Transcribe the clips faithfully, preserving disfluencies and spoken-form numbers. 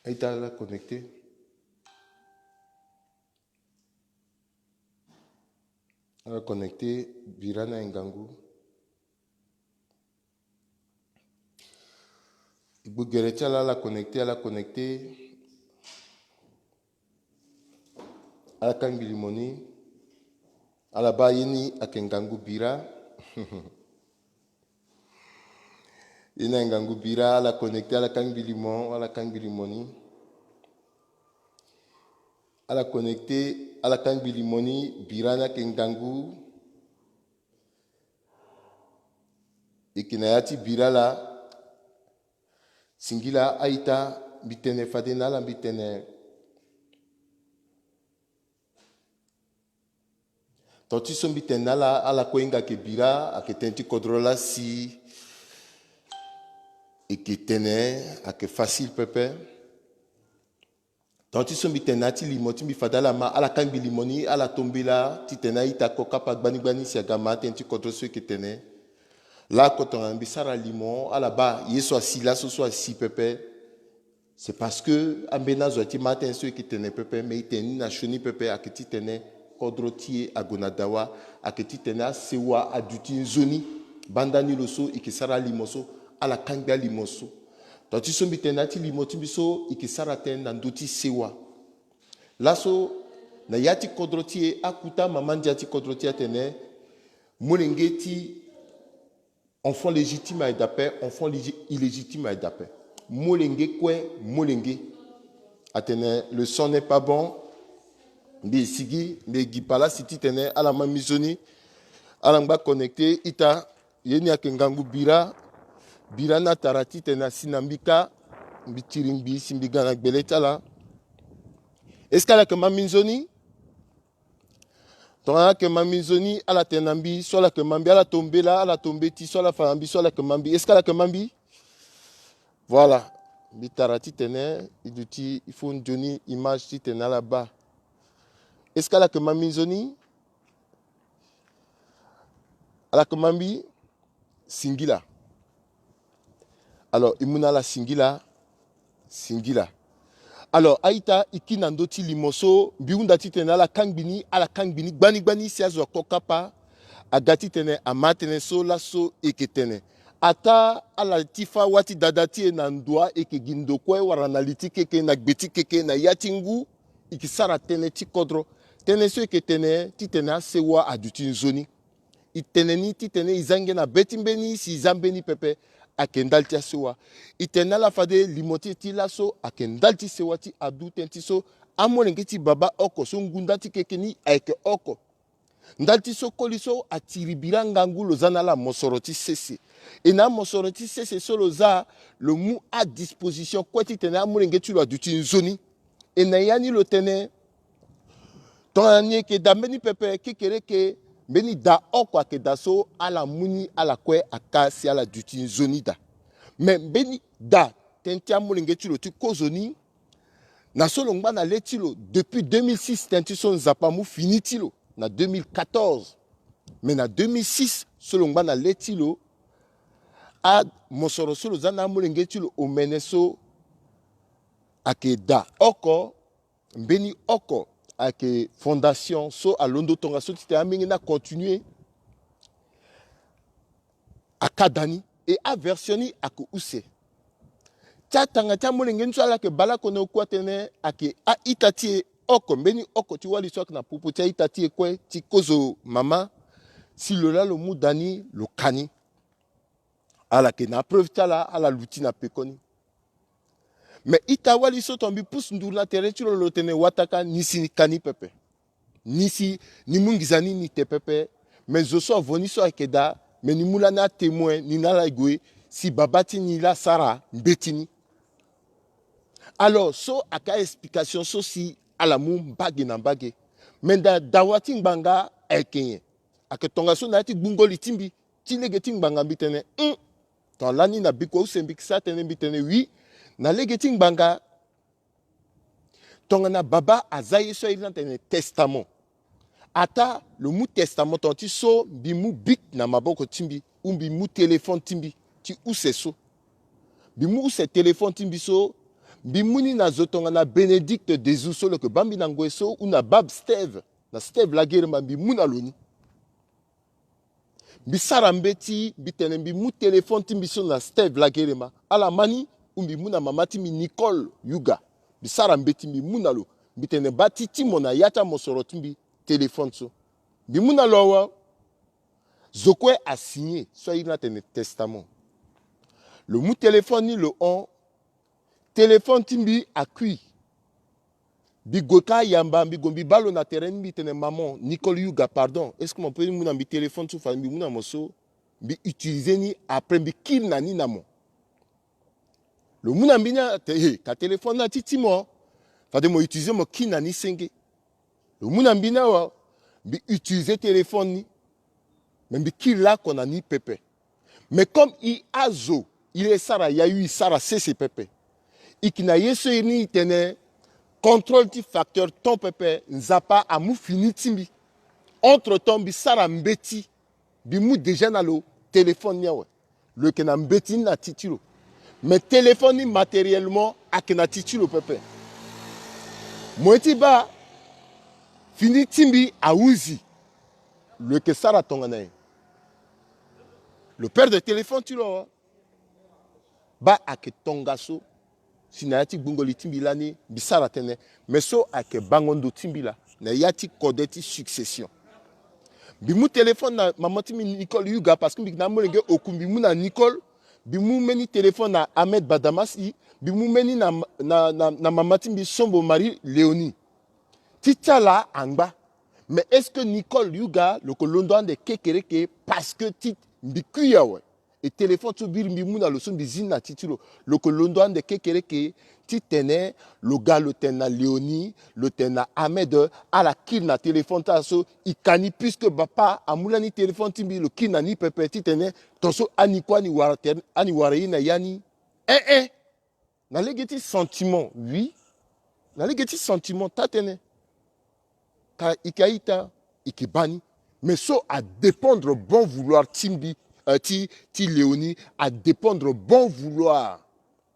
A-ita, ala connecté. Ala connecté, bira na e ngangu. E gbu gere ti ala, ala connecté, ala connecté. Ala kangbi limo ni. Ala baa ye ni ayeke ngangu bira. Ye ni ayeke ngangu bira, ala connecté, ala kangbi limo, ala kangbi limo ni. Ala connecté, ala kangbi limo ni, bira ni ayeke ngangu. E yeke na ya ti bira laa. Singila a-ita, mbi tene fade na ala, mbi tene. Tonga ti so mbi tene na ala, ala kue hinga ayeke bira, ayeke tënë ti kodro laa si e yeke tene, ayeke facile pepe. Tonga ti so mbi tene na ya ti limo ti mbi fade ala ma, ala kangbi limo ni, ala tombela titene a-ita ko kapa gbani gbani si aga ma tënë ti kodro so e yeke tene. Laa ko tongana mbi sara limo, ala baa ye so asi laso so asi pepe. C'est parce que ambeni azo aya ti ma atënë so e yeke tene pepe, me e tene ni na sioni pepe, ayeke titene kodro ti e ague na dawa, ayeke titene asewa aduti nzoni. Banda ni lo so e yeke sara alimo so, ala kangbi alimo so. Tonga ti so mbi tene na ya ti limo ti mbi so, e yeke sara tënë na ndö ti sewa. Laso, na ya ti kodro ti e, akuta mama ndia ti kodro ti e atene, molenge ti enfant légitime aye daa ape, enfant légitime aye daa ape. Molenge kue, molenge. Atene, le son n'est pas bon. Mbi sigi, mbi gi palasi titene ala ma mbi nzoni. Ala ngba connecté, ita, ye ni ayeke ngangu bira. Bira ni atara titene asi na mbi kâ. Mbi tiri ngbii si mbi ga na gbele ti ala. Est-ce que ala yeke ma mbi nzoni? Tongana ala yeke ma mbi nzoni, ala tene na mbi, so ala yeke ma mbi, ala tombela, ala tombeti, so ala fa na mbi, so ala yeke ma mbi. Est-ce que ala yeke ma mbi? Voilà. Mbi tara titene, e duti, il faut nzoni image titene ala baa. Est-ce que ala yeke ma mbi nzoni? Ala yeke ma mbi? Singila. Alors, e mu na ala singila, singila. Alors, a-ita, e kiri na ndö ti limo so, mbi hunda titene ala kangbi ni, ala kangbi ni gbani gbani si azo ako kapa, aga titene ama tënë so laso e yeke tene. Ataa ala ti fâ wâ ti dada ti e na ndoa, e yeke gi ndo kue wala na li ti keke, na gbe ti keke, na ya ti ngu, e yeke sara tënë ti kodro. Tënë so e yeke tene, titene asewa aduti nzoni. E tene ni titene e za ngia na be ti mbeni si e za mbeni pepe, ayeke ndali ti asewa. E tene na ala fade limo ti e ti laso ayeke ndali ti sewa ti adu tënë ti so amolenge ti baba oko so ngu nda ti keke ni ayeke oko. Ndali ti so koli so atiri bira ngangu lo za na ala mosoro ti sese. E na amosoro ti sese so lo za, lo mu adisposition kue titene amolenge ti lo aduti nzoni. E na ya ni lo tene, tongana ni e yeke daa mbeni pepe kekereke, mbeni daa oko ayeke daa so ala mu ni ala kue aka si ala duti nzoni daa. Me mbeni daa tënë ti amolenge ti lo ti kozo ni, na so lo ngba na le ti lo depuis deux mille six, tënë ti so Nzapa amu fini ti lo na deux mille quatorze. Me na deux mille six so lo ngba na le ti lo, amosoro so lo za na amolenge ti lo omene so ayeke daa oko, mbeni oko ayeke fondation so alondo tongaso titene amenge ni acontinue. Aka daa ni, e aversion ni ayeke use. Ti atanga ti amolenge ni so ala yeke bale oko na oku atene ayeke a-ita ti e oko, mbeni oko ti wali so ayeke na popo ti a-ita ti e kue ti kozo mama, si lo laa lo mu daa ni lo ka ni. Ala yeke na apreuve ti ala, ala luti na pekoni. Me ita wali so tongana mbi pusu nduru na tere ti lo, lo tene wataka ni si ni ka ni pepe. Ni si ni mu nginza ni ni te pepe. Me zo so avo ni so ayeke daa, me ni mu lani atémoin ni na ala gue si baba ti ni laa asara mbeti ni. Alors so ayeke a-explication so si ala mu mbage na mbage. Me daa dawa ti ngbanga ayeke nyen? Ayeke tongaso na ya ti gbungo li ti mbi ti lege ti ngbanga mbi tene, hum. Tongana lani na bikua use mbi yeke sara tënë mbi tene oui. Na lege ti ngbanga, tongana baba aza ye so airi ni atene testament. Ataa lo mu testament tongana ti so mbi mu bic na maboko ti mbi, ou mbi mu téléphone ti mbi ti use so. Mbi mu use téléphone ti mbi so, Mbi mu ni na zo tongana Bénédicte Dezou so lo yeke baa mbi na ngoi so, ou na Bab Steve, na Steve Lagerema, mbi mu na lo ni. Mbi sara mbeti, mbi tene mbi mu téléphone ti mbi so na Steve Lagerema, ala ma ni, ou mbi mu na mama ti mbi Nicole Yuga. Mbi sara mbeti, mbi mu na lo. Mbi tene baa ti ti mo na ya ti amosoro ti mbi téléphone so. Mbi mu na lo awe. Zo kue asigné so airi ni atene testament. Lo mu téléphone ni lo hon. Téléphone ti mbi akui. Mbi gue ka yamba, mbi gue mbi baa lo na tere ni, mbi tene maman Nicole Yuga, pardon, est-ce que mo peut ni mu na mbi téléphone so? Fade mbi mu na mo so, mbi utiliser ni, après mbi kiri na ni na mo. Lo mu na mbi ni awe, te, eh, ka téléphone ni ati ti mo, fade mo utiliser mo kiri na ni senge. Lo mu na mbi ni awe, mbi utiliser téléphone ni, me mbi kiri laoko na ni pepe. Mais comme e azo, e sara yayu, e sara sese pepe, e yeke na ye so e iri ni e tene contrôle ti facteur ton pepe, Nzapa amu fini ti mbi. Entre temps mbi sara mbeti, mbi mu déjà na lo téléphone ni awe. Lo yeke na mbeti ni na ti ti lo. Mais téléphone ni matériellement ayeke na ti ti lo pepe. Mo ye ti baa fini ti mbi ahuzi. Lo yeke sara tongana nyen? Lo perdre téléphone ti lo awe. Baa ayeke tongaso. Si na ya ti gbungo li ti mbi lani, mbi sara tënë. Mais so ayeke bango ndo ti mbi laa, na ya ti kode ti succession. Mbi mu téléphone na mama ti mbi Nicole Yuga, parce que mbi yeke na amolenge oku, mbi mu na Nicole. Mbi mu mbeni téléphone na Ahmed Badamasi. Mbi mu mbeni na, na, na, na mama ti mbi Sombo Marie Léonie. Ti ti ala angba. Mais est-ce que Nicole Yuga lo yeke londo ande kekereke? Parce que ti mbi kui awe. E téléphone so biri mbi mu na lo so mbi zi ni na ti ti lo. Lo yeke londo ande kekereke titene lo ga lo tene na Léonie, lo tene na Ahmed, ala kiri na téléphone ti ala so e ka ni, puisque bapa amu lani téléphone ti mbi, lo kiri na ni pepe titene tongaso ani kue ani wara tene, ani wara ye na ya ni. Eh eh. Na lege ti sentiment, oui. Na lege ti sentiment taa-tënë. Ka e yeke a-ita, e yeke baa ni. Mais so adépendre bon vouloir ti mbi, euh, ti, ti Léonie, adépendre bon vouloir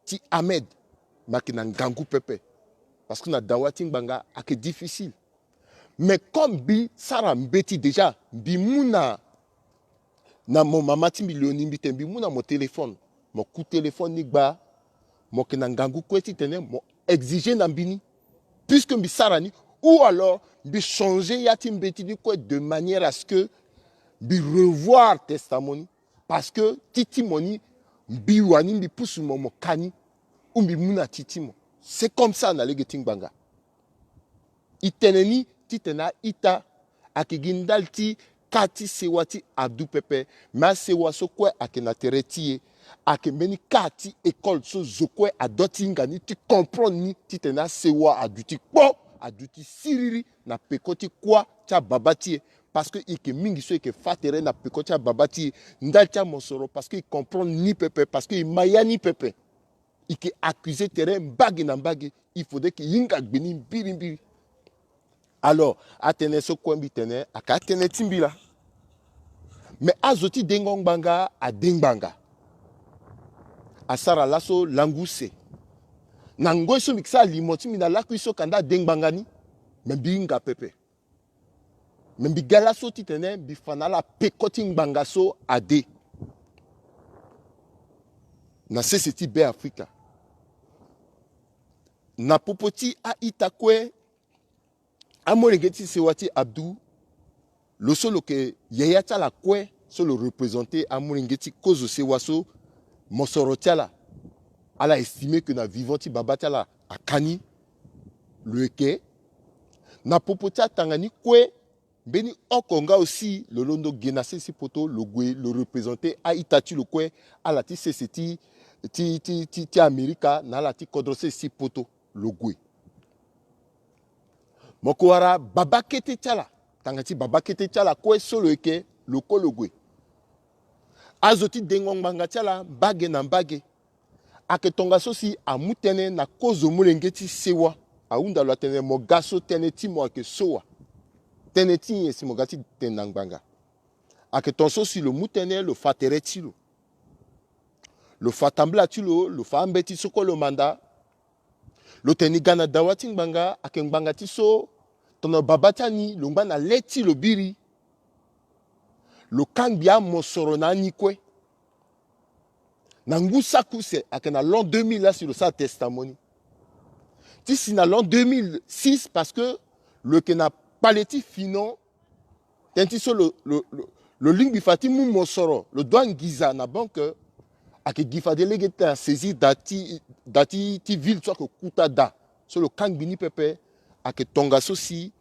ti Ahmed, me ayeke na ngangu pepe. Parce que na dawa ti ngbanga ayeke difficile. Mais comme mbi sara mbeti déjà, mbi mu na, na mo mama ti mbi Léonie, mbi tene mbi mu na mo téléphone. Mo ku téléphone ni gbaa. Mo yeke na ngangu kue titene mo exiger na mbi ni, puisque mbi sara ni. Ou alors mbi changer ya ti mbeti ni kue de manière à ce que mbi revoir testament ni. Parce que ti ti mo ni, mbi wani mbi pusu mo, mo ka ni, ou mbi mu na ti ti mo. C'est comme ça na lege ti ngbanga. E tene ni titene a-ita ayeke gi ndali ti ka ti sewa ti Abdou pepe. Me asewa so kue ayeke na tere ti e. Ayeke mbeni ka ti école so zo kue adoit ti hinga ni ti comprendre ni titene asewa aduti kpo, aduti siriri na peko ti kuâ ti ababa ti e. Parce que e yeke mingi so e yeke fâ tere na peko ti ababa ti e ndali ti amosoro, parce que e comprendre ni pepe, parce que e ma ya ni pepe. E yeke accuser tere mbage na mbage. Il faudrait que e hinga gbe ni mbirimbiri. Alors atënë so kue mbi tene ayeke atënë ti mbi laa. Mais azo ti dengo ngbanga ade ngbanga. Asara laso langu use. Na ngoi so mbi yeke sara limo ti mbi na lakui so kanda ade ngbanga ni, me mbi hinga pepe. Me mbi ga laso titene mbi fa na ala peko ti ngbanga so ade na sese ti Be Afrika. Na popo ti a-ita kue, amolenge ti sewa ti Abdou, lo so lo yeke yaya ti ala kue, so lo représenter amolenge ti kozo sewa so, mosoro ti ala, ala estimer que na vivant ti baba ti ala aka ni. Lo yeke na popo ti atanga ni kue. Mbeni oko nga aussi lo londo ge na sese ti poto, lo gue lo représenter a-ita ti lo kue, ala ti sese ti, ti, ti, ti, ti Amerika na ala ti kodro sese ti poto, lo gue. Mo yeke wara baba kete ti ala, tanga ti baba kete ti ala kue so lo yeke, lo kue lo gue. Azo ti dengo ngbanga ti ala mbage na mbage. Ayeke tongaso si amu tënë na kozo molenge ti sewa. Ahunda lo atene mo ga so tënë ti mo ayeke so wa. Tënë ti nyen si mo ga ti tene na ngbanga? Ayeke tongaso si lo mu tënë, lo fa tere ti lo. Lo fa tambula ti lo, lo fa ambeti so kue lo manda. Lo tene ni ga na dawa ti ngbanga, ayeke ngbanga ti so tongana baba ti ani lo ngba na le ti lo biri. Lo kangbi amosoro na ani kue. Na ngu saki use ayeke na l'an deux mille laa si lo sara testament ni. Ti si na l'an deux mille six parce que lo yeke na kpale ti finon. Tënë ti so lo, lo, lo, lo lingbi fa ti mu mosoro, lo dua nginza na banque, ayeke gi fade lege ti tene asaisir da ti, da ti, ti ville so ayeke kuta da. So lo kangbi ni pepe, ayeke tongaso si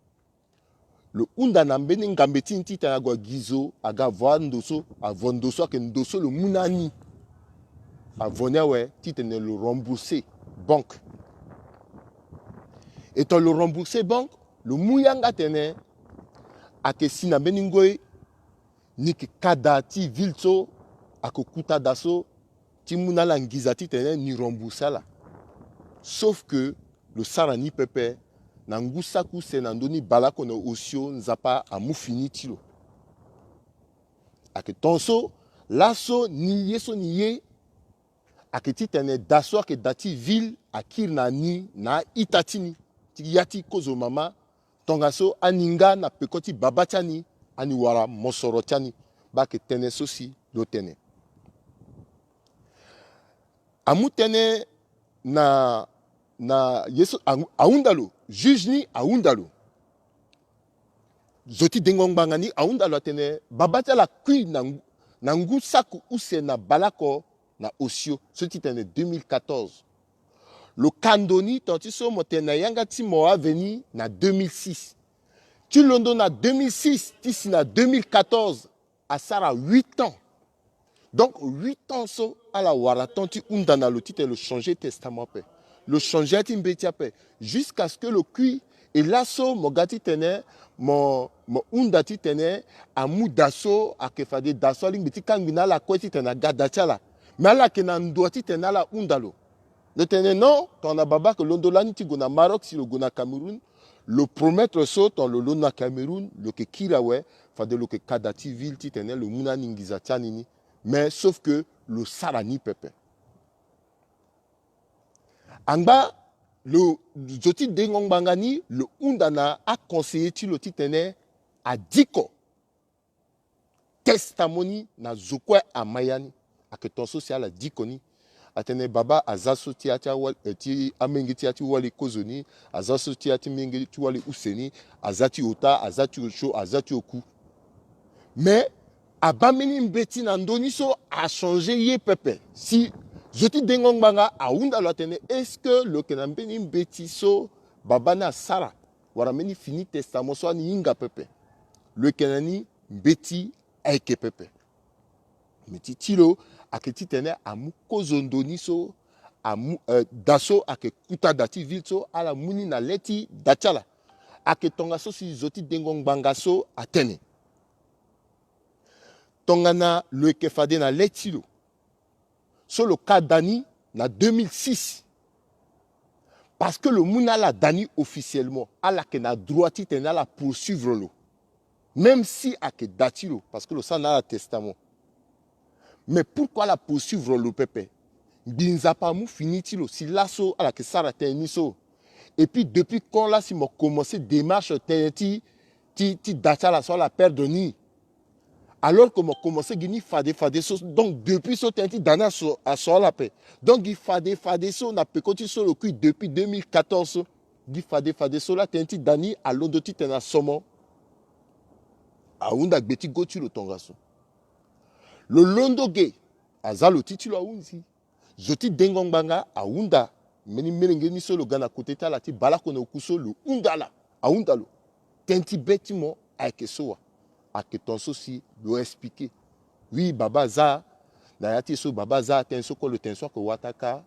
lo hunda na mbeni ngambe ti ni ti tene ague ague gi zo, aga avo ando so, avo ndo so ayeke ndo so lo mu na ni. Avo ni awe ti tene lo rembourser banque. E tongana lo rembourser banque, lo mu yanga tene ayeke si na mbeni ngoi ni yeke ka da ti ville so ayeke kuta da so ti mu na ala nginza ti tene ni rembourser ala. Sauf que lo sara ni pepe na ngu saki use na ndö ni baleoko na osio Nzapa amu fini ti lo. Ayeke tongaso laso ni ye so ni ye ayeke ti tene da so ayeke da ti ville akiri na ni na a-ita ti ni ti ya ti kozo mama. Tongaso ani nga na peko ti baba ti ani, ani wara mosoro ti ani. Baa ayeke tënë so si lo tene. Amu tënë na, na ye so, a, ahunda lo, juge ni ahunda lo. Zo ti dengo ngbanga ni ahunda lo atene baba ti ala kui na, na ngu saki use na baleoko na osio, so ti tene deux mille quatorze. Lo ka ndo ni tongana ti so mo tene na yanga ti mo ave ni na deux mille six. Ti londo na deux mille six ti si na deux mille quatorze, asara huit ans. Donc huit ans so ala wara temps ti hunda na lo ti tene lo changer testament ape. Lo changer ya ti mbeti ape. Jusqu'à ce que lo kui. E laso mo ga ti tene mo, mo hunda ti tene amu da so ayeke fade da so alingbi ti kangbi na ala kue ti tene aga da ti ala. Me ala yeke na ndoa ti tene ala hunda lo. Lo tene non, tongana baba ayeke londo lani ti gue na Maroc, si lo gue na Cameroun, lo promettre so tongana lo londo na Cameroun lo yeke kiri awe, fade lo yeke ka da ti ville ti tene lo mu na ni nginza ti ani ni. Mais sauf que lo sara ni pepe. Angba lo, zo ti dengo ngbanga ni lo hunda na aconseiller ti lo ti tene adiko testament ni na zo kue ama ya ni. Ayeke tongaso si ala diko ni. Atene baba aza so ti ya ti awali, eh, ti amenge ti ya ti wali kozo ni, aza so ti ya ti menge ti wali use ni, aza ti ota, aza ti osio, aza ti oku. Mais abaa mbeni mbeti na ndö ni so achanger ye pepe. Si zo ti dengo ngbanga ahunda lo atene est-ce que lo yeke na mbeni mbeti so baba ni asara wala mbeni fini testament so ani hinga pepe? Lo yeke na ni mbeti ayeke pepe. Me ti ti lo ayeke ti tene amu kozo ndo ni so, amu, eh, da so ayeke kuta da ti ville so ala mu ni na le ti da ti ala. Ayeke tongaso si zo ti dengo ngbanga so atene. Tongana lo yeke fade na le ti lo so lo ka da ni na deux mille six. Parce que lo mu na ala da ni officiellement, ala yeke na droit ti tene ala poursuivre lo. Même si ayeke da ti lo, parce que lo sara na ala testament. Mais pourquoi ala poursuivre lo pepe? Mbi Nzapa amu fini ti lo si laso ala yeke sara tënë ni so. Et puis depuis quand la si mo commencer démarche tënë ti, ti, ti da ti ala so ala perdre ni? Alors que mo commencer gi ni fade fade so, donc depuis so tënë ti da ni aso, aso ala ape. Donc gi fade fade so na peko ti so lo kui depuis deux mille quatorze so, gi fade fade so la tënë ti da ni alondo ti tene aso mo. Ahunda gbe ti go ti lo tongaso. Lo londo ge, aza lo ti ti lo ahunzi. Zo ti dengo ngbanga ahunda mbeni melenge ni so lo ga na kote ti ala ti baleoko na oku so lo hunda ala, ahunda lo. Tënë ti be ti mo ayeke so wa? Ayeke tongaso si lo expliquer. Oui, baba aza na ya ti e so, baba aza tënë so kue lo tene so ayeke wata kâ.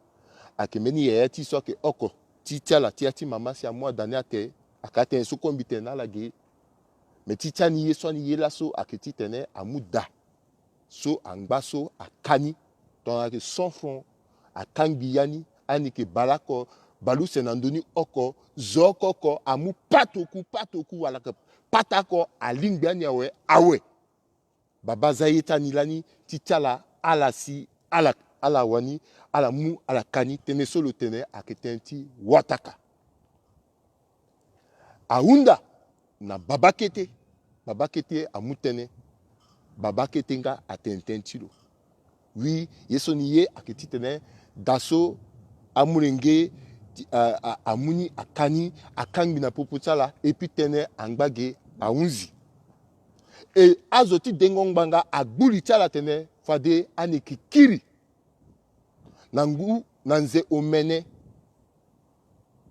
Ayeke mbeni yaya ti e so ayeke oko ti ti ala ti ya ti mama si amu ada ni ate. Ayeke atënë so kue mbi tene na ala ge. Me ti ti ani ye so ani ye laso ayeke ti tene amu da so angba so aka ni. Tongana ayeke cent francs, akangbi ya ni, ani yeke baleoko, baleuse na ndö ni oko, zo oko oko amu patoku patoku wala ayeke pata oko alingbi ani awe, awe. Baba aza ye ti ani lani ti ti ala, ala si ala Ala wani, ala mu, ala ka ni. Tënë so lo tene ayeke tënë ti wataka. Ahunda na babakete. Babakete amu tënë. Babakete nga atene tënë ti lo. Wi, ye so ni ye ayeke titene da so amolenge ti, a, a, amu ni, aka ni, akangbi na popo ti ala, et puis tënë angba ge ahunzi. E azo ti dengo ngbanga agbu li ti ala atene fade ani yeke kiri na ngu, na nze omene,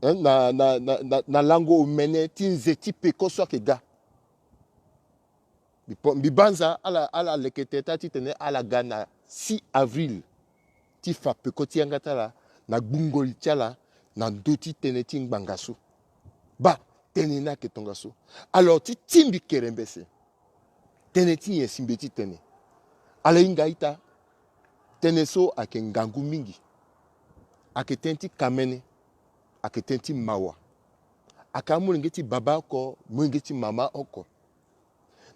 eh, na, na, na, na, na lango omene ti nze ti peko so ayeke ga. Mbi po, mbi banza ala, ala leke teta titene ala ga na six avril ti fa peko ti yanga ti ala na gbungo li ti ala na ndö ti tënë ti ngbanga so. Baa, tënë ni ayeke tongaso. Alors ti, ti mbi kerembese, tënë ti nyen si mbi ye ti tene? Ala hinga ita, tënë so ayeke ngangu mingi. Ayeke tënë ti kamene. Ayeke tënë ti mawa. Ayeke amolenge ti baba oko, molenge ti mama oko.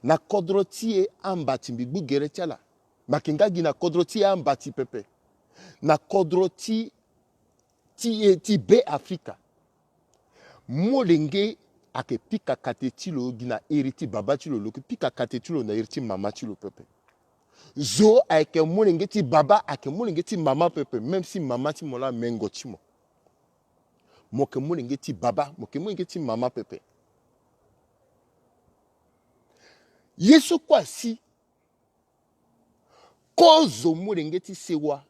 Na kodro ti e ambati, mbi gbu gere ti ala, me ayeke nga gi na kodro ti e ambati pepe. Na kodro ti, ti e ti Be Afrika, molenge ayeke pika kate ti lo gi na iri ti baba ti lo, lo yeke pika kate ti lo na iri ti mama ti lo pepe. Zo ayeke molenge ti baba, ayeke molenge ti mama pepe, même si mama ti mo laa mengo ti mo. Mo yeke molenge ti baba, mo yeke molenge ti mama pepe. Ye so kue asi, kozo molenge ti sewa,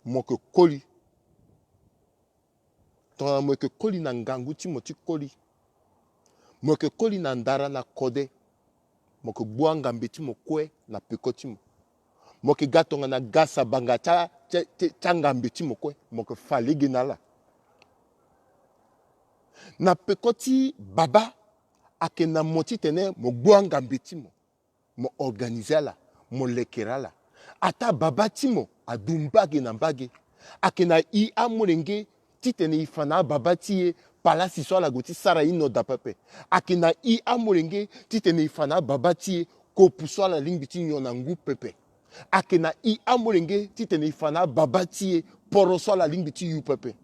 mo yeke koli. Tongana mo yeke koli na ngangu ti mo ti koli, mo yeke koli na ndara na kode, mo yeke gbu angambe ti mo kue na peko ti mo. Mo yeke ga tongana ga sabanga ti a, ti, ti, ti angambe ti mo kue, mo yeke fa lege na ala. Na peko ti baba, ayeke na mo titene mo gbu angambe ti mo, mo organize ala, mo lekere ala. Ataa baba ti mo adu mbage na mbage. Ayeke na i amolenge titene i fa na ababa ti e palasi so ala gue ti sara ino daa pepe. Ayeke na i amolenge titene i fa na ababa ti e kopu so ala lingbi ti nyon na ngu pepe. Ayeke na i amolenge titene i fa na ababa ti e poro so ala lingbi ti yu pepe.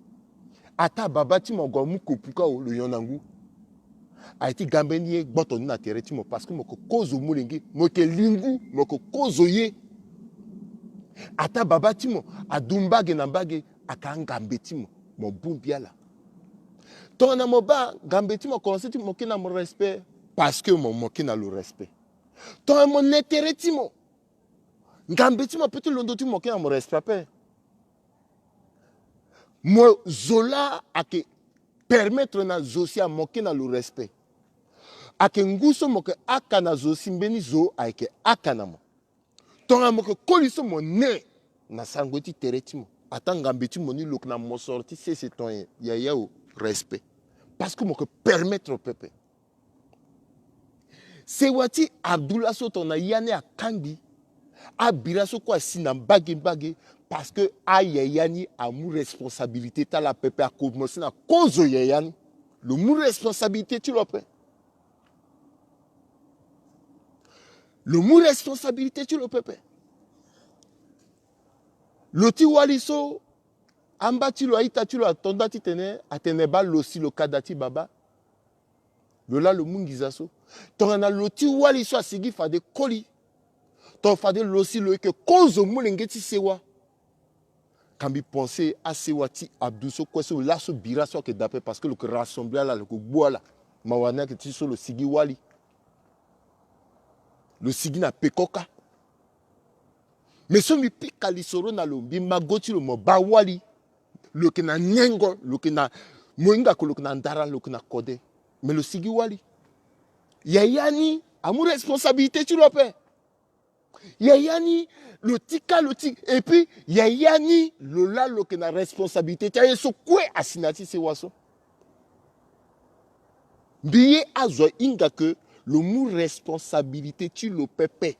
Ataa baba ti mo ague amu kopu kâ o, lo nyon na ngu. Aye ti ga mbeni ye gboto ni na tere ti mo, parce que mo yeke kozo molenge, mo yeke lingu, mo yeke kozo ye. Ataa baba ti mo adu mbage na mbage, ayeke angambe ti mo, mo bongbi ala. Tongana mo baa, ngambe ti mo akomanse ti mo ke na mo respect, parce que mo, mo ke na lo respect. Tongana mo ne tere ti mo, ngambe ti mo peut ti londo ti mo ke na mo respect ape. Mo zo laa ayeke permettre na zo si amo ke na lo respect. Ayeke ngu so mo yeke haka na zo si mbeni zo ayeke haka na mo. Tongana mo yeke koli so mo ne na sango ti tere ti mo, ataa ngambe ti mo ni lo yeke na mosoro ti sese ton yaya o, respect. Parce que mo yeke permettre pepe. Sewa ti Abdou laso tongana ya ni akangbi, abira so kue asi na mbage mbage, parce que ayaya ni amu responsabilité ti ala pepe, akomanse na kozo yaya ni. Lo mu responsabilité ti lo ape. Lo mu responsabilité ti lo pepe. Lo ti wali so amba ti lo, a-ita ti lo ato nda titene atene baa lo si lo ka da ti baba. Lo laa lo mu nginza so. Tongana lo ti wali so asigi fade koli, tongana fade lo si lo yeke kozo molenge ti sewa, ka mbi pense asewa ti Abdou so kue so laso bira so ayeke da ape, parce que lo yeke rassembler ala, lo yeke gbu ala. Mawa ni ayeke ti so lo sigi wali. Lo sigi na peko kâ. Me so mbi pika lisoro na lo, mbi ma go ti lo, mo baa wali. Lo yeke na nengo, lo yeke na, mo hinga ko, lo yeke na ndara, lo yeke na kode. Me lo sigi wali. Yaya ni amu responsabilité ti lo ape. Yaya ni lo ti kâ, lo ti, et puis yaya ni lo laa lo yeke na responsabilité ti aye so kue asi na ya ti sewa so. Mbi ye azo ahinga ke lo mu responsabilité ti lo pepe.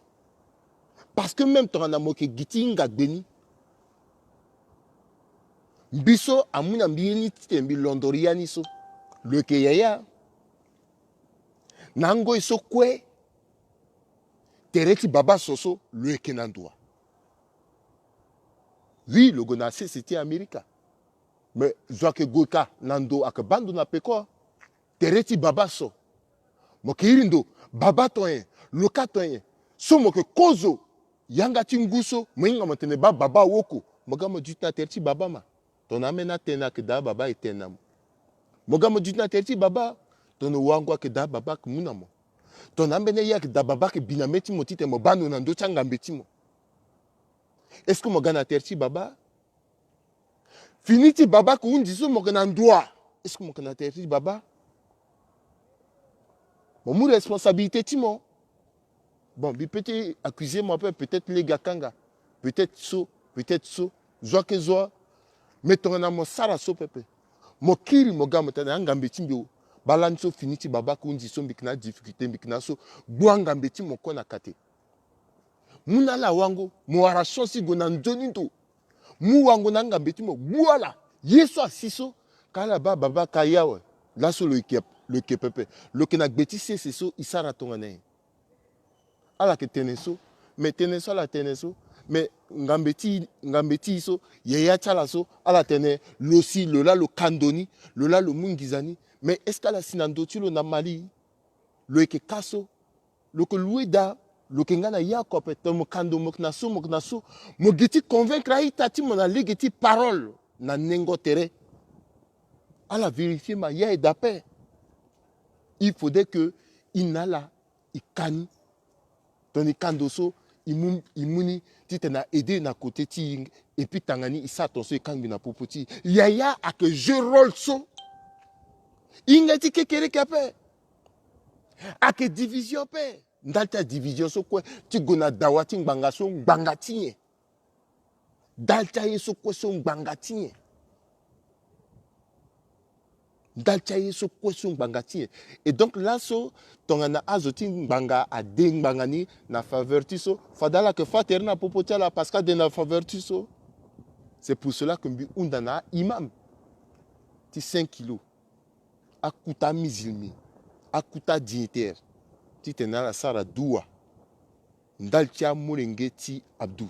Parce que même tongana mo yeke gi ti hinga gbe ni, mbi so amu na mbi ye ni titene mbi londori ya ni so. Lo yeke yaya. Na angoi so kue, tere ti baba so so lo yeke na ndo wa. Oui, lo gue na sese ti Amerika. Me zo ayeke gue ka na ndo, ayeke baa ndo na peko. Tere ti baba so. Mo yeke iri ndo, baba ton nyen, lo ka ton nyen. So mo yeke kozo yanga ti ngu so, mo hinga mo tene baa baba awoko. Mo ga mo duti na tere ti baba ma. Tongana ambeni atene ayeke daa baba e tene na mo. Mo ga mo duti na tere ti baba. Tongana wango ayeke daa baba ayeke mu na mo. Tongana ambeni aye ayeke daa baba ayeke bi na mê ti mo titene mo baa ndo na ndö ti angambe ti mo. Est-ce que mo ga na tere ti baba? Fini ti baba ayeke hunzi so mo yeke na ndoa. Est-ce que mo yeke na tere ti baba? Mo mu responsabilité ti mo. Bon, mbi peut ti accuser mo ape, peut-être lege akanga, peut-être so, peut-être so. Zo ayeke zo. Mais tongana mo sara so pepe, mo kiri mo ga mo tene angambe ti mbi o. Baa lani so fini ti baba ayeke hunzi so, mbi yeke na adifficulté, mbi yeke na so. Gbu angambe ti mo kue na kate. Mu na ala wango, mo wara chance ti gue na nzoni ndo. Mu wango na angambe ti mo, gbu ala. Ye so asi so, ka ala baa baba ka ya awe. Laso lo yeke, lo yeke pepe. Lo yeke na gbe ti sese so e sara tongana nyen? Ala yeke tene so. Me tene so ala tene so. Me ngambe ti, ngambe ti e so, yaya ti ala so, ala tene lo si lo laa lo ka ndo ni, lo laa lo mu nginza ni. Me est-ce que ala si na ndo ti lo na Mali? Lo yeke ka so. Lo yeke loue daa, lo yeke nga na ye oko ape, tongana mo ka ndo mo yeke na so, mo yeke na so. Mo gi ti convaincre a-ita ti mo na lege ti parole na nengo tere. Ala vérifier ma ya e daa ape. Il faudrait que e na ala e ka ni. Tongana e ka ndo so, e mu, e mu ni titene a aider na côté ti e, et puis tanga ni e sara tongaso e kangbi na popo ti e. Yaya ayeke jeu rôle so. Hinga ti kekereke ape. Ayeke division ape. Ndali ti adivision so kue ti gue na dawa ti ngbanga so ngbanga ti nyen? Ndali ti aye so kue so ngbanga ti nyen? Ndali ti aye so kue so ngbanga ti nyen? Et donc laso, tongana azo ti ngbanga ade ngbanga ni na faveur ti so, fade ala yeke fâ tere na popo ti ala parce que ade na faveur ti so. C'est pour cela que mbi hunda na a-imam ti cinq kilos, akota amizilmi, akota adignitaire, titene ala sara duwa ndali ti amolenge ti Abdou.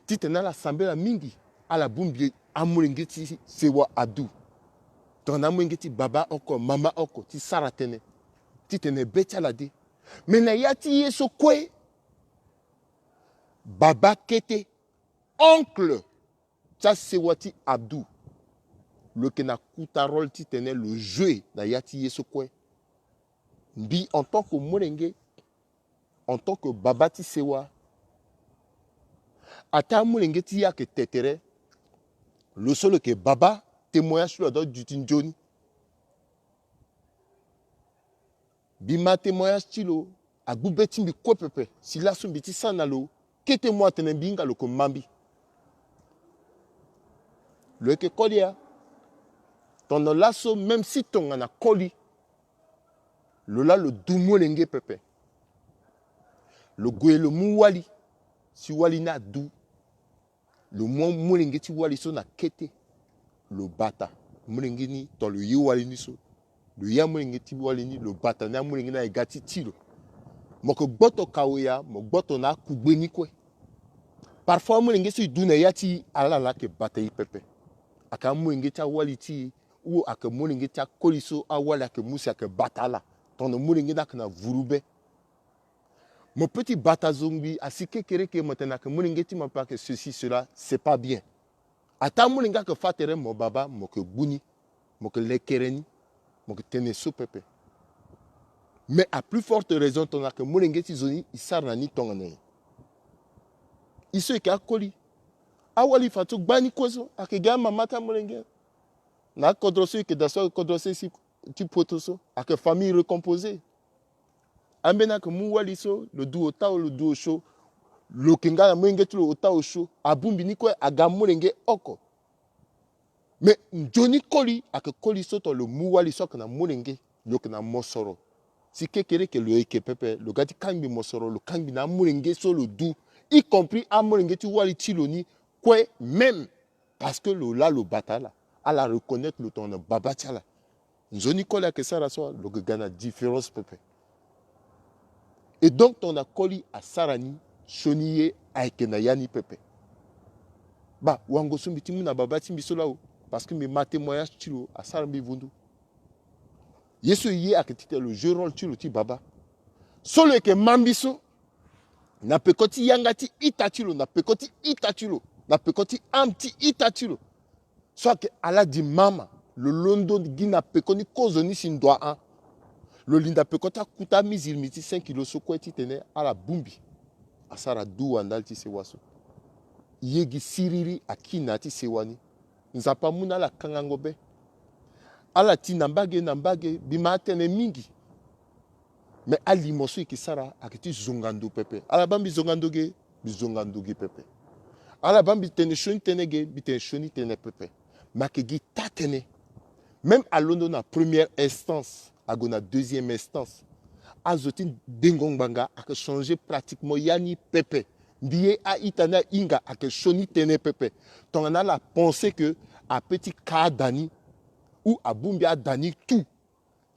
Titene ala sambela mingi, ala bongbi amolenge ti sewa Abdou. Tongana amolenge ti baba oko, mama oko, ti sara tënë, titene be ti ala de. Me na ya ti ye so kue, baba kete, oncle ti asewa ti Abdou, lo yeke na kota rôle titene lo joue na ya ti ye so kue. Mbi en tant que molenge, en tant que baba ti sewa, ataa amolenge ti ye ayeke te tere, lo so lo yeke baba, témoignage ti lo adua duti nzoni. Mbi ma témoignage ti lo, agbu be ti mbi kue pepe. Si laso mbi ti sara na lo, kete mu atene mbi hinga lo yeke ma mbi. Lo yeke koli ya. Tongana laso, même si tongana koli, lo laa lo du molenge pepe. Lo gue lo mu wali, si wali ni adu. Lo mu amolenge ti wali so na kete. Lo bata. Molenge ni, to lo ye wali ni so. Lo ye amolenge ti wali ni, lo bata ni amolenge ni na e ga ti ti lo. Mo yeke gboto kawe ya, mo gboto na akugbe ni kue. Parfois amolenge so e du na ya ti e, ala laa ayeke bata e pepe. Ayeke amolenge ti awali ti e, ou ayeke molenge ti akoli so awali ayeke mu si ayeke bata ala. Tongana molenge ni ayeke na vuru be. Mo peut ti bata zo ngbii asi kekereke, mo tene ayeke molenge ti mo ape, ayeke ceci, cela, c'est pas bien. Ataa molenge ayeke fâ tere, mo baba, mo yeke gbu ni, mo yeke lekere ni, mo yeke tene so pepe. Mais à plus forte raison, tongana ayeke molenge ti zo ni, e sara na ni tongana nyen? E so e yeke akoli. Awali fa so gbani kue so, ayeke gi amama ti amolenge. Na akodro so e yeke daa so, akodro so si ti poto so, ayeke famille recomposée. Ambeni ayeke mu wali so, lo du ota, lo du osio. Lo yeke nga na molenge ti lo ota osio. Abongbi ni kue aga molenge oko. Mais nzoni koli, ayeke koli so tongana lo mu wali so ayeke na molenge, lo yeke na mosoro. Si kekereke lo yeke pepe, lo ga ti kangbi mosoro, lo kangbi na amolenge so lo du, y compris amolenge ti wali ti lo ni kue même. Parce que lo laa lo bata ala, ala reconnaître lo tongana baba ti ala. Nzoni koli ayeke sara so, lo yeke ga na différence pepe. Et donc tongana koli asara ni, sioni ye ayeke na ya ni pepe. Ba wango so mbi ti mu na baba ti mbi so laa o, parce que mbi ma témoignage ti lo asara mbi vundu. Ye so e ye ayeke titene lo jeu rôle ti lo ti baba. So lo yeke ma mbi so, na peko ti yanga ti ita ti lo, na peko ti ita ti lo, na peko ti âme ti ita ti lo, so ayeke ala di mama, lo londo gi na peko ni kozo ni si ndo ahon. Lo linda peko ti akuta amiziri mbi ti cinq kilo so kue titene ala bongbi. Asara duwa ndali ti sewa so. Ye gi siriri akiri na ya ti sewa ni. Nzapa amu na ala kangango be. Ala ti na mbage na mbage, mbi ma atene mingi. Mais alimo so e yeke sara ayeke ti zonga ndo pepe. Ala baa mbi zonga ndo ge, mbi zonga ndo ge pepe. Ala baa mbi tene sioni tënë ge, mbi tene sioni tënë pepe. Mais ayeke gi taa-tënë. Même alondo na première instance, ague na deuxième instance. Azo ti dengo ngbanga ayeke changer pratiquement ya ni pepe. Mbi ye a-ita ni ahinga ayeke sioni tënë pepe. Tongana ala pense que ape ti ka ada ni ou abongbi ada ni tout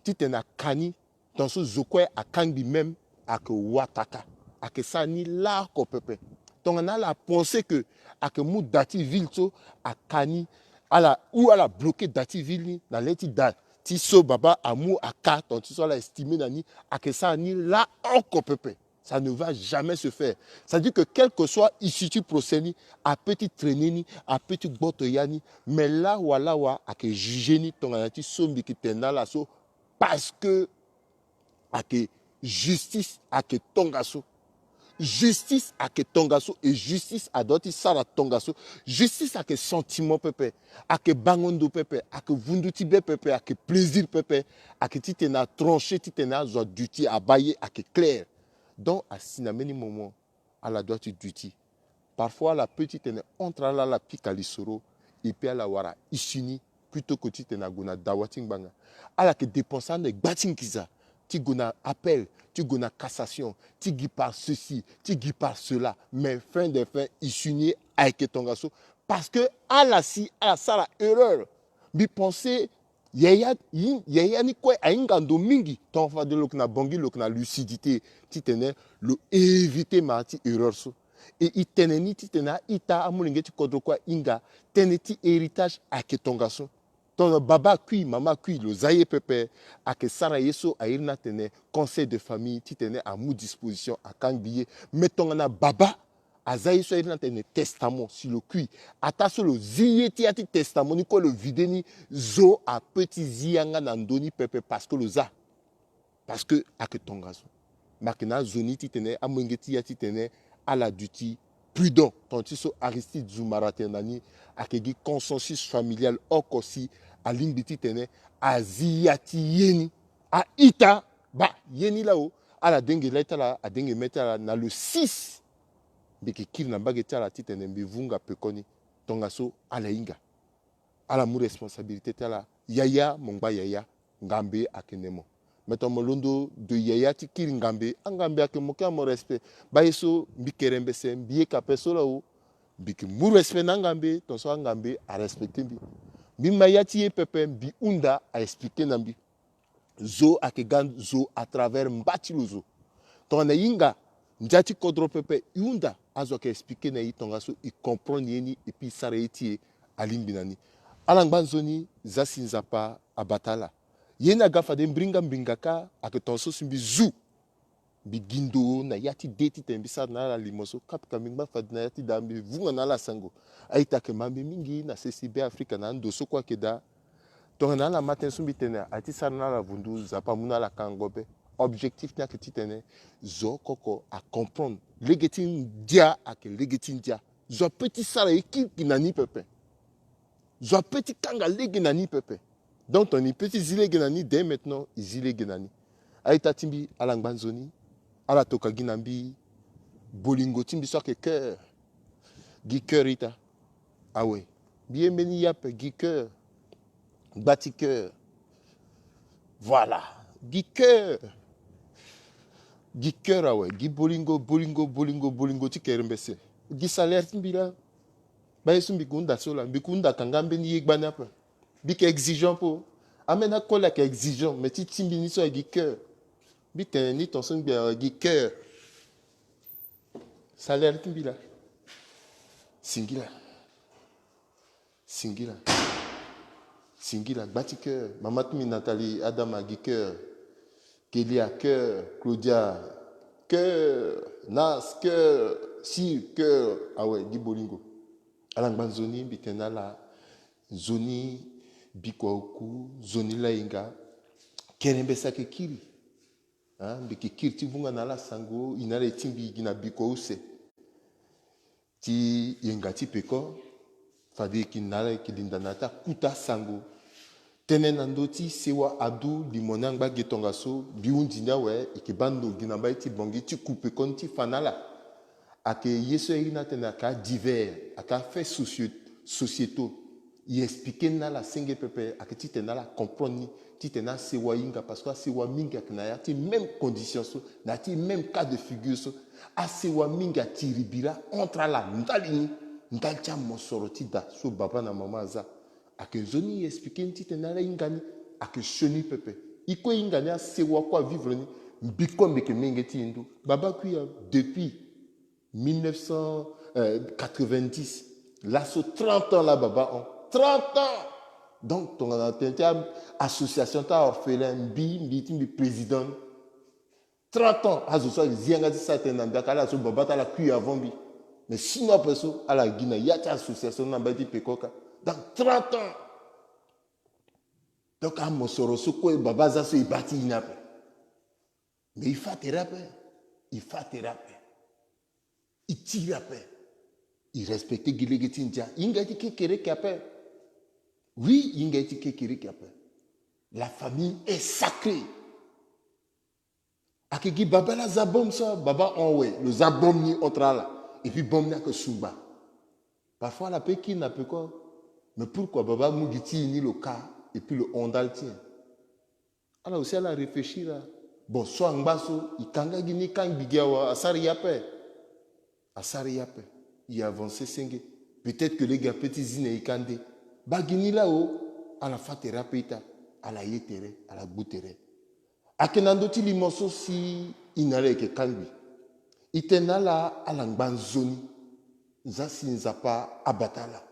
titene aka ni, tongaso zo kue akangbi même, ayeke wataka, ayeke sara ni laoko pepe. Tongana ala pense que ayeke mu da ti ville so aka ni, ala ou ala bloqué da ti ville ni na le ti da ti so baba amu aka, tongaso ala estimé na ni, ayeke sara ni laoko pepe. Ça ne va jamais se faire. C'est-à-dire que quel que soit issue ti procès ni, ape ti traîner ni, ape ti gboto ya ni, mais lawa lawa ayeke jugé ni tongana ti so mbi yeke tene na ala so, parce que ayeke justice ayeke tongaso. Justice ayeke tongaso et justice adoit ti sara tongaso. Justice ayeke sentiment pepe, ayeke bango ndo pepe, ayeke vundu ti be pepe, ayeke plaisir pepe, ayeke titene atranché titene azo aduti abaa ye ayeke clair. Donc asi na mbeni moment ala doit ti duti. Parfois ala peut titene entre ala ala pika lisoro, et puis ala wara issue ni, plutôt que titene ague na dawa ti ngbanga. Ala yeke dépenser ande gba ti nginza ti gue na appel, ti gue na cassation, ti gi par ceci, ti gi par cela. Mais fin de fin issue ni ayeke tongaso. Parce que ala si ala sara erreur. Mbi pensé yaya, yaya ni kue ahinga ndo mingi. Tonga fade lo yeke na Bangui, lo yeke na lucidité titene lo éviter mara ti erreur so. E, e tene ni titene a-ita, amolenge ti kodro kue ahinga. Tënë ti héritage ayeke tongaso. Tongana baba akui, mama akui, lo za ye pepe. Ayeke sara ye so a iri ni atene conseil de famille titene amu disposition, akangbi ye. Mais tongana baba aza ye so a iri ni atene testament, si lo kui, ataa so lo zi ye ti ya ti testament ni kue lo vide ni, zo ape ti zi yanga na ndö ni pepe parce que lo za. Parce que ayeke tongaso. Mais ayeke na azo ni titene, amolenge ti ya titene ala duti prudent. Tongana ti so Aristide Zoumara atene na ni, ayeke gi consensus familial oko si alingbi titene azi ya ti ye ni. A-ita, baa ye ni laa o. Ala denge la ti ala, adenge mê ti ala na le six. Mbi yeke kiri na mbage ti ala titene mbi vunga pekoni. Tongaso ala hinga. Ala mu responsabilité ti ala. Yaya, mo ngba yaya, ngambe ayeke ne mo. Mais tongana mo londo de yaya ti kiri ngambe, angambe ayeke mo kiri na mo respect. Baa ye so mbi yeke rembese, mbi yeke ape so laa o. Mbi yeke mu respect na angambe, tongaso angambe arespecté mbi. Mbi ma ya ti ye pepe, mbi hunda, a expliqué na mbi. Zo ayeke ga zo à travers mba ti lo zo. Tongana e hinga ndia ti kodro pepe, e hunda, azo ayeke expliqué na e tongaso e comprendre ye ni, et puis e sara ye ti e alingbi na ni. Ala ngba nzoni, za si Nzapa abata ala. Ye ni aga fade mbringa mbringa kâ, ayeke tongaso si mbi zu. Mbi gi ndo na ya ti de titene mbi sara na ala limo so, kapika mbi ngba fade na ya ti da, mbi vunga na ala sango. A-ita, ayeke ma mbi mingi na sese Be Afrika na ando so kue ayeke daa. Tongana ala ma tënë so mbi tene, aye ti sara na ala vundu, Nzapa amu na ala kango be. Objectif ni ayeke titene zo oko oko a comprendre. Lege ti ndia ayeke lege ti ndia. Zo apeut ti sara ye kirikiri na ni pepe. Zo apeut ti kanga lege na ni pepe. Donc tongana e peut ti zi lege na ni, dès maintenant e zi lege na ni. A-ita ti mbi, ala ngba nzoni, ala toka gi na mbi bolingo ti mbi so ayeke cœur. Gi cœur ita. Awe. Mbi ye mbeni yape, gi cœur. Gba ti cœur. Voilà. Gi cœur. Gi cœur awe. Gi bolingo, bolingo, bolingo, bolingo ti kerembese. Gi salaire ti mbi laa. Baa ye so mbi ke hunda so laa, mbi ke hunda kanga mbeni ye gbani ape. Mbi yeke exigeant po. Ambeni akoli ayeke exigeant, mais ti ti mbi ni so ayeke gi cœur. Mbi tene ni tongaso ngbi awe, gi cœur. Salaire ti mbi laa. Singila. Singila. Singila, gba ti cœur. Mama ti mbi Nathalie Adama gi cœur. Kelia cœur. Claudia cœur. Nas cœur. Sir cœur. Awe, gi bolingo. Ala ngba nzoni, mbi tene na ala, nzoni bikua oku, nzoni lainga. Kerembese ayeke kiri. Ah, mbi yeke kiri ti vunga na ala sango, e na ala e tingbi gi na bikua use. Ti yenga ti peko, fade e yeke na ala, e yeke linda na ya ti akuta sango. Tënë na ndö ti sewa adu limo ni angba ge tongaso, mbi hunzi ni awe, e yeke baa ndo gi na mbai ti Bangui ti ku peko ni ti fa na ala. Ayeke ye so airi ni atene ayeke adivers, ayeke afaits socio-, sociétaux. E expliqué ni na ala senge pepe, ayeke titene ala comprendre ni, titene asewa ahinga, parce que asewa mingi ayeke na ya ti même condition so, na ya ti même cas de figure so. Asewa mingi atiri bira entre ala ndali ni, ndali ti amosoro ti da so baba na mama aza. Ayeke nzoni e expliqué ni titene ala hinga ni, ayeke sioni pepe. E kue e hinga ni, asewa kue avivre ni, mbi kue mbi yeke menge ti e ndo. Baba Kuya, depuis mille neuf cent quatre-vingt-dix, laso trente ans la baba hon. Trente ans. Donc tongana tene ti a-, association ti aorphelin, mbi, mbi ti mbi président ni. Trente ans, azo so azi yanga ti sara tënë na mbi, aka ala so baba ti ala kui avant mbi. Mais sinon ape so, ala gi na ya ti association ni na mbai ti peko kâ. Donc trente ans. Donc amosoro so kue baba aza so e baa ti e ni ape. Mais e fa tere ape. E fa tere ape. E tiri ape. E respecté gi lege ti ndia. E hinga ye ti kekereke ape. Oui, e hinga ye ti kekereke ape. La famille est sacrée. Ayeke gi baba la za bom so, baba hon we, lo za bom ni entre ala. Et puis bom ni ayeke sungba. Parfois ala peut kiri na peko. Mais pourquoi baba amu gi ti e ni lo ka, et puis lo hon ndali ti e? Ala aussi ala réfléchir a. Bon, so angba so, e ka nga gi ni kangbi gi awe, asara e ape. Asara e ape. E avancé senge. Peut-être que lege ape ti zi na e ka nde. Baa gi ni laa o. Ala fa tere ape ita. Ala ye tere, ala gbu tere. Ayeke na ndö ti limo so si e na ala e yeke kangbi. E tene na ala, ala ngba nzoni. Zia si Nzapa abata ala.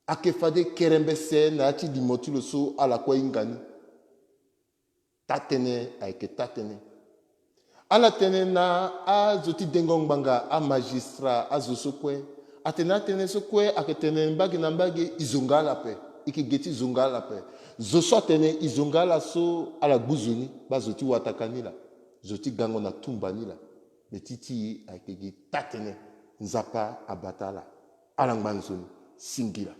Ayeke fade kerembese na ya ti limo ti lo so ala kue ahinga ni. Taa-tënë ayeke taa-tënë. Ala tene na azo ti dengo ngbanga, amagistrat, azo so kue. Atene atënë so kue ayeke tene mbage na mbage, e zo nga ala ape. E yeke ge ti zo nga ala ape. Zo so atene e zo nga ala so, ala gbu zo ni, baa zo ti wataka ni laa. Zo ti gango na tumba ni laa. Me ti ti e ayeke gi taa-tënë. Nzapa abata ala. Ala ngba nzoni. Singila.